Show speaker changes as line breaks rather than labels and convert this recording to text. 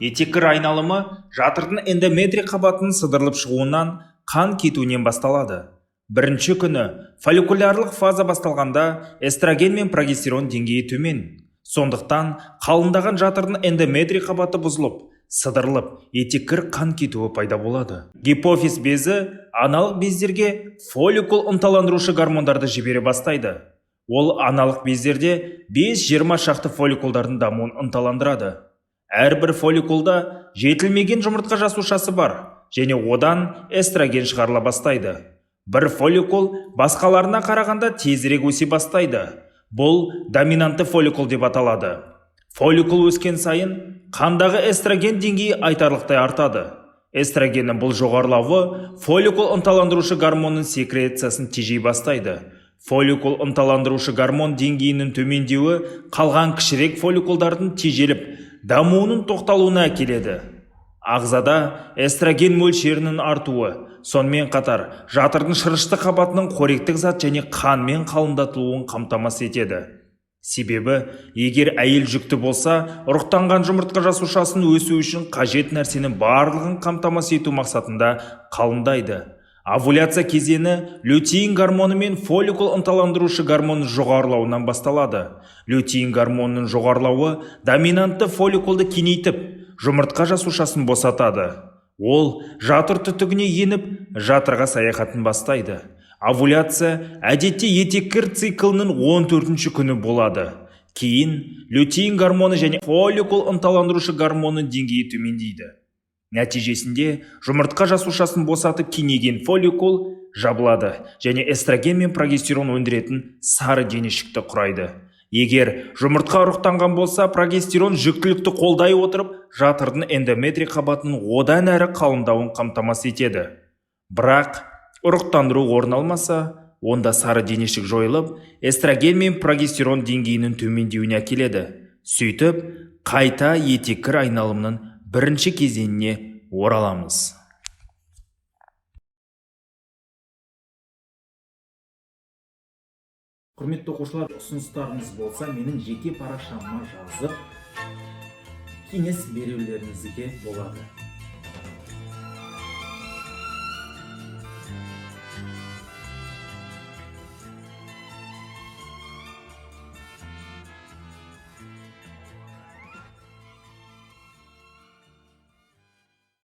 Етеккір айналымы жатырдың эндометрий қабатының сыдырылып шығуынан, қан кетуінен басталады. Бірінші күні фолликулярлық фаза басталғанда эстроген мен прогестерон деңгейі төмен. Сондықтан қалыңдаған жатырдың эндометрий қабаты бұзылып, сыдырылып, етеккір қан кетуі пайда болады. Гипофиз безі аналық бездерге фолликул ынталандырушы гормондарды жібере бастайды. Ол аналық бездерде 5-20 шақты фолликулдардың дамуын ынталандырады. Әрбір фолликулда жетілмеген жұмыртқа жасушасы бар және одан эстроген шығарыла бастайды. Бір фолликул басқаларына қарағанда тезірек өсе бастайды. Бұл доминантты фолликул деп аталады. Фолликул өскен сайын қандағы эстроген деңгейі айтарлықтай артады. Эстрогеннің бұл жоғарылауы фолликул ынталандырушы гормонның секрециясын тежей бастайды. Фолликул ынталандырушы гормон деңгейінің төмендеуі қалған кішірек фолликулдардың тежеліп, дамуының тоқталуына әкеледі. Ағзада эстроген мөлшерінің артуы, сонымен қатар жатырдың шырышты қабатының қоректік зат және қанмен қалыңдатылуын қамтамасыз етеді. Себебі, егер әйел жүкті болса, ұрықтанған жұмыртқа жасушасын өсу үшін қажет нәрсенің барлығын қамтамасыз ету мақсатында қалыңдайды. Овуляция кезеңі лютеин гормоны мен фолликул ынталандырушы гормонның жоғарылауынан басталады. Лютеин гормонының жоғарылауы доминантты фолликулды кеңейтіп, жұмыртқа жасушасын босатады. Ол жатыр түтігіне еніп, жатырға саяхатын бастайды. Овуляция әдетте етеккір циклінің 14-ші күні болады. Кейін лютеин гормоны және фолликул ынталандырушы гормонның деңгейі төмендейді. Нәтижесінде жұмыртқа жасушасын босатып, кеңейген фолликул жабылады және эстроген мен прогестерон өндіретін сары денешікті құрайды. Егер жұмыртқа ұрықтанған болса, прогестерон жүктілікті қолдай отырып, жатырдың эндометрий қабатының одан әрі қалыңдауын қамтамасыз етеді. Бірақ ұрықтандыру орын алмаса, онда сары денешік жойылып, эстроген мен прогестерон деңгейінің төмендеуіне әкеледі. Сөйтіп, қайта етеккір айналымының бірінші кезеңіне ораламыз.
Құрметті оқушылар, ұсыныстарыңыз болса, менің жеке парақшама жазып, кеңес берулеріңізге болады.